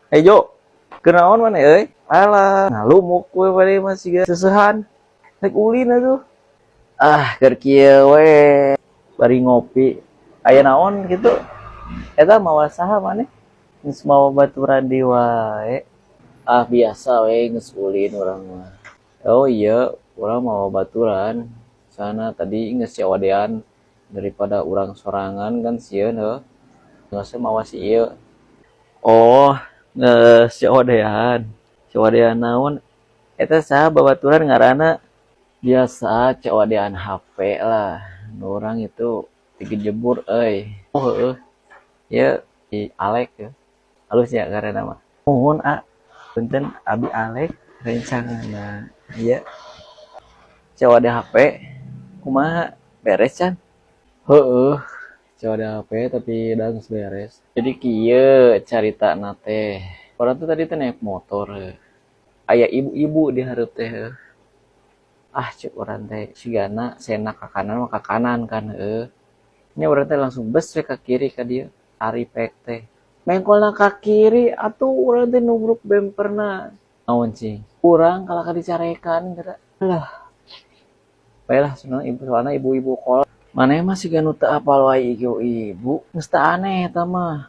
Eh Jo, kunaon maneh euy? Alah, ngalumuk we bade mah siga seusehan. Rek ulin atuh. Ah, keur kieu we. Bari ngopi. Aya naon gitu? Eta mawa saha maneh? Geus mawa baturan deui wae. Ah, biasa we geus ulin urang mah. Oh iya, urang mawa baturan. Sana tadi geus cawadean daripada urang sorangan kan sieun heuh. Geus mawa si ieu. Oh, geus cawadean. Cawadean naon? Eta saha babaturan ngaranna? Biasa cawadean HP lah. Nu urang itu digejebur euy. Oh heueuh. Ieu si Alek ya. Halus ya ngaranna mah. Muhun a. Punten, abi Alek rencanganna. Ieu cawade HP kumaha, beres can? Heueuh, cawade HP tapi da geus beres. Jadi kieu caritana teh. Urang tuh tadi teh naik motor heuh. Aya ibu-ibu di hareup teh heuh. Ah, cek urang teh sigana sena ka kanan mah ka kanan kan heuh. Nya urang teh langsung bes we ka kiri ka dieu. Aripek teh. Mengkolna ka kiri atuh urang teh nubruk bemperna. Naon cing? Urang kalah ka dicarekan geura. Lah. Bae lah soalna ibu, soalna ibu-ibu kolot. Maneh mah siga nu teu apal wae ieu ibu. Geus teu aneh eta mah.